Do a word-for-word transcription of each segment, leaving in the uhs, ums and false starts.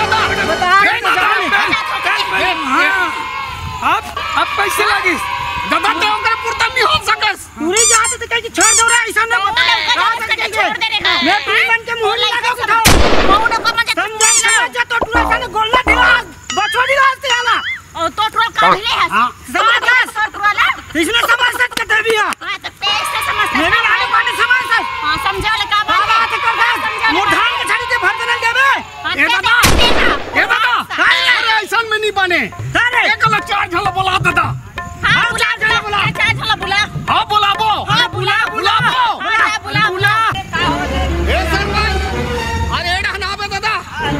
दादा। बता, ए, दादा, बता। ए, ए, हाँ। अब, अब कैसे लगिस? दादा, ते ओकर पुरता नहीं हो सकस। पूरी जात ते कहे कि छोड़ दो रे, ऐसा ना बोल। मैं पीर बन के मुंह नहीं लगा सकता। समझा, समझा, तो टूरा ऐसा ना गोलना दिला, बछोड़ी रास्ते आला। ओ, तो टूरा काट ले है। हाँ। समझ गए? तो टूरा ला। तो इसने समझ सकते थे भी, हाँ। हाँ, तो तेज से समझ सकते मेरे हैं। लाने पाने समझ सकते। हाँ, समझा ले का बात बाबा है? तो कर दे। समझा ले मोर का धान बात के छड़ी के भर देना देवे। हाँ, ए दे, दादा। दे, दे, दे। ए दादा। हाँ। अरे, ऐसा में नहीं बने। अरे। एक ला चार झला बोला दादा। हाँ, हाँ, बुला, चार झला बुला, बुला। चार झला बुला। हाँ, बुलाबो। हाँ, बुला, बुला। बुलाबो। हाँ, बुला, बुला। बुला। ए सरपंच, अरे, एड़ा ना बे दादा।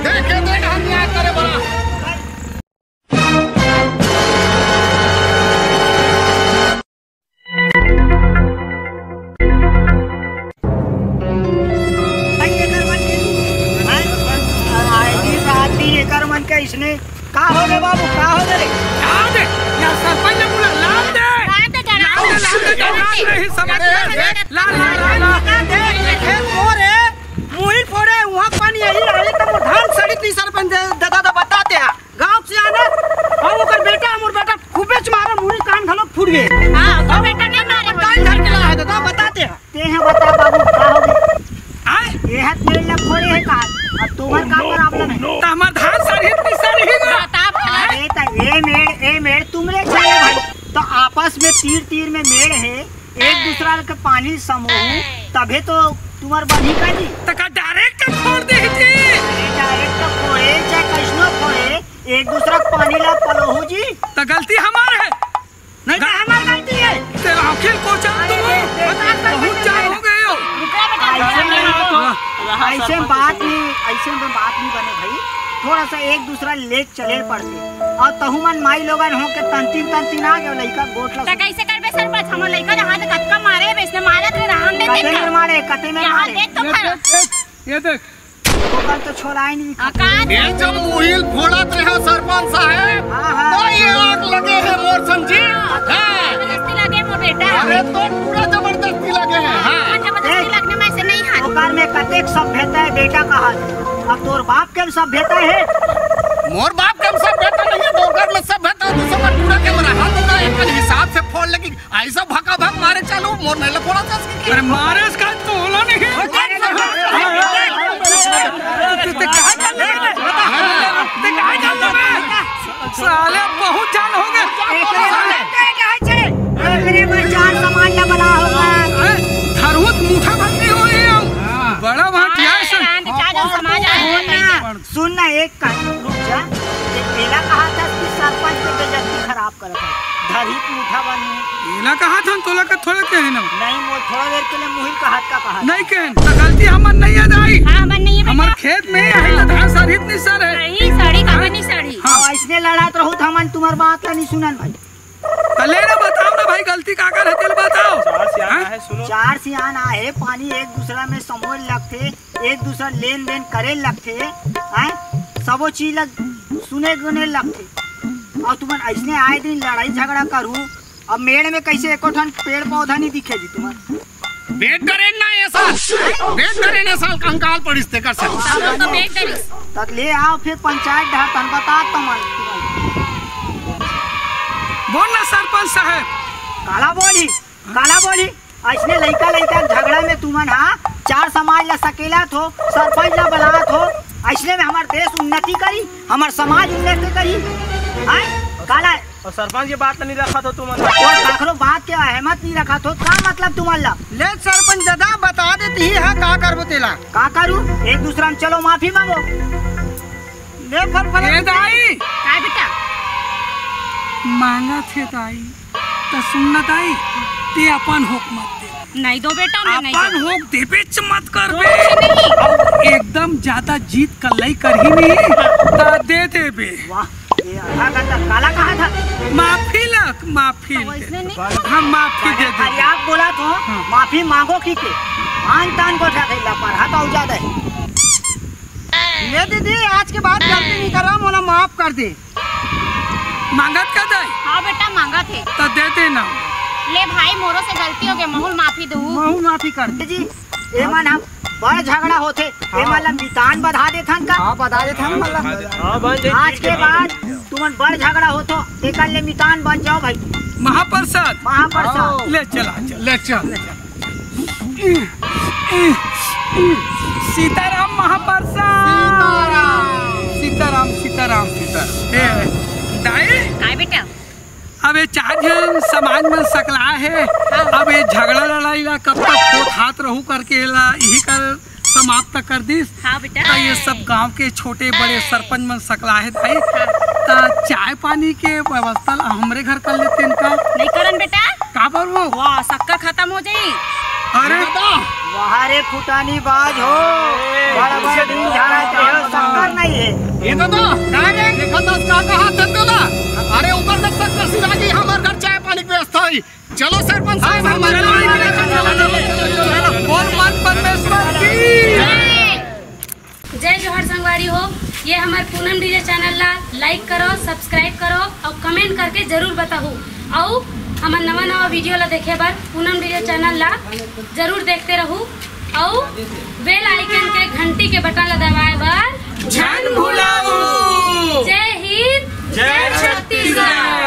देख के तो एड़ा न्याय करे बड़ा। भाई, एकर मन के, भाई, आए दिन रात दिन एकर मन के इसने का हो रे बाबू, का हो रे? लाल दे, या सरपंच ने बोला, लाल दे। लाल दे, लाल दे, लाल दे, लाल दे, लाल दे, लाल दे, लाल दे। लाल, लाल, लाल, लाल। लाल दे, ये खेत मोर है, मुही फोड़े, वहाँ पानी यही रहे, तो मोर धान सड़ी तीसर बन दे, दादा, दादा बताते हैं। गाँव से आने, और ओकर बेटा, मोर बेटा, खूबे च मारे, मुड़ी कान घलो फूट गए। हाँ, ओकर बेटा नहीं मारे, बताई धर के ला है, दादा, बताते हैं। ते हैं बता बाबू, का हो गए? आय? ये हाथ मेरे लग फोड़े है का? अब तुम्हार का problem है? तो हमार धान सर ही, तीसर ही ना। बता भला। अरे, तो ए मेड़, ए मेड़, तुमरे चले भाई। तो आपस में तीर तीर में मेड़ है, एक दूसरा के पानी समोहू, तभे तो तुम्हार बनी का जी। त का direct फोड़ दे जी? अरे direct तो फोड़े, चाहे कैसनो फोड़े, एक दूसरा के पानी ला पलोहू जी। त गलती हमार है। नहीं तो हमार गलती है। तेरा आखिर को जान अरे तुम दे, दे, दे, बहुत दे, जान दे, हो गए हो। रुको बेटा, ऐसे रुको, में रुको। बात, ऐसे में बात नहीं, ऐसे में बात नहीं बने भाई। थोड़ा सा एक दूसरा लेके चले पड़ते। अउ तहू मन माई लोगन हो के तंतिन तंतिन आ गयो लइका गोठ ला। त कइसे करबे सरपंच? हमर लइका ल हाथ कतका मारे हे, इसने मारत रहे, रहन दे कते तेकर। मेर मारे, कते मेर यहाँ मारे? देख तो ये खा। देख, ये देख। ओकर तो छोड़ाई नहीं। हाँ, कहाँ ये जब मुहिल फोड़त रहे सरपंच साहब, हाँ, हाँ। तो ये आग लगे हे मोर संजी। हाँ। जबरदस्ती लगे मोर बेटा। अरे तो पूरा जबरदस्ती लगे हे। हाँ, हाँ। जबरदस्ती देख। लगने में ऐसे नहीं हाथ। ओकर में कतेक सभ्यता हे बेटा कहा। अब तोर बाप के भी सभ्यता हे। मोर बाप के भी सभ्यता नहीं हे, तो ओकर में सभ्यता, दूसरा पूरा के मरा। हाँ, तो एक हिसाब से फोड़ लेगी। ऐसा भका भक मारे चालू, मोर नहीं लफड़ा था इसकी। अरे मारे इसका तो होला नहीं। ते, ते कहाँ चल रहे हैं? ते कहाँ चल रहे हैं? साले बहुत जान हो गए। अरे, धरुत मुठा बंदी हो रही है। बड़ा भाटिया से। रांध चाचा समाज आया है कहीं से। सुन ना, एक कान रुक जा। ये पहला कहा था कि सरपंच के बेइज्जती खराब करत हे। धरी मुठा बंदी। एला कहा था, तोला का थोड़ा कहे ना। नहीं, मोर थोड़ा देर के लिए मुहिल कहात का कहा। नहीं कहे, तो गलती हमर नहीं है दाई। हाँ, हमर नहीं है बेटा। हमर खेत में ही है, तो धान सरित नहीं सरे। नहीं सड़ी, कहाँ नहीं सड़ी? हाँ। अउ अइसने लड़त रहू त हमन तुम्हर बात ला नहीं सुनन भाई। त ले ना, बताओ ना भाई, गलती काकर हे, तेला बताओ। चार सियान हाँ? आहे, सुनो। चार सियान आहे, पानी एक दूसरा में समोर लगथे, एक दूसरा लेन देन करे लगथे, हैं? सबो चीज ला सुने गुने लगथे। अउ तुमन अइसने आए दिन लड़ाई झगड़ा करू, अब मेड़ में कइसे एको ठन पेड़ पौधा नहीं दिखे जी तुमन। बेट डरे ना ये साल, बेट डरे ना साल, कंकाल पड़िस तेकर से। सब तो बेट डरिस। तक ले आओ फिर पंचायत डहर तन बता तुमन। बोल ना सरपंच साहब। काला बोली, काला बोली। अइसने लइका लइका झगड़ा में तुमन हा चार समाज ला सकेलत हो, सरपंच ला बलात हो, अइसने में हमर देश उन्नति करी, हमर समाज उन्नति करी। आय काला अउ सरपंच के बात नहीं रखत हो तुमन। अउ काकरो बात के अहमत नहीं रखत हो, का मतलब तुमन ला? ले सरपंच दादा बता देती ही हा, का करबो तेला? का करू? एक दूसरा में चलो माफी मांगो। ले फल फल। ए दाई। का बेटा? मांगत हे दाई, त सुन न दाई, ते अपन होक मत दे। नहीं दो बेटा, मैं नहीं अपन दो। होक देबेच मत करबे। नहीं। अउ एकदम ज्यादा जीत कल्लई करही नहीं, त दे देबे। वाह, ये आधा घंटा काला कहा था? माफी लग, माफी तो ले। वैसने नहीं। हम माफी दे दे। अरे आप बोला तो हाँ। माफी मांगो की के? आन तान को उठा थे, लपर हाथ आउ ज्यादा है। ले दीदी, आज के बाद गलती नहीं करा, मोला माफ कर दे। मांगत का दाई? हाँ बेटा, मांगत हे। त दे दे ना। ले भाई, मोरो से गलती हो गई, महू ल माफी दहू। महू माफी कर दे। जी, एमन हम बड़ झगड़ा होथे, हाँ। एमन ला मितान बधा देथन का? हाँ, बधा देथन मतलब। हाँ, बन जाई। आज के बाद तुमन बड़ झगड़ा होथो, तेकर ले मितान बन जाओ भाई। महाप्रसाद। महाप्रसाद। ले चला, चल। ले चल। सीताराम महाप्रसाद। सीताराम। सीताराम, सीताराम। सीताराम। ए, दाई? काय बेटा? अब ये चार झन समाज में सकला हे। हाँ। अब ये झगड़ा लड़ाई ला कब तक होत हाथ रहू करके ला यही कर समाप्त कर दिस। हाँ बेटा। त ये सब गांव के छोटे बड़े सरपंच मन सकला हे दाई। हाँ। त चाय पानी के व्यवस्था ला हमरे घर कर लेते इनका। नहीं करन बेटा। काबर वो? वाह, शक्कर खत्म हो जाई। अरे वाह रे फुटानी बाज हो। बड़ा बड़ा दिन झाड़ा के हो, शक्कर नहीं है। ये तो, तो, का रे? देखा तो का कहा था तोला? अरे ऊपर से शक्कर सिरा गई, हमारे घर चाय पानी की व्यवस्था हुई। चलो सरपंच साहब, हाँ, हमारे चलो, चलो, चलो, चलो, चलो, चलो। बोल मन परमेश्वर की। जय जोहार संगवारी हो, ये हमर पूनम डीजे चैनल ला like करो, subscribe करो अउ comment करके जरूर बताहू। अउ हमर नवा नवा वीडियो ला देखे बर पूनम डीजे चैनल ला जरूर देखते रहू अउ bell icon के घंटी के बटन ला दबाए बर झन भुलाऊ। जय हिंद, जय छत्तीसगढ़।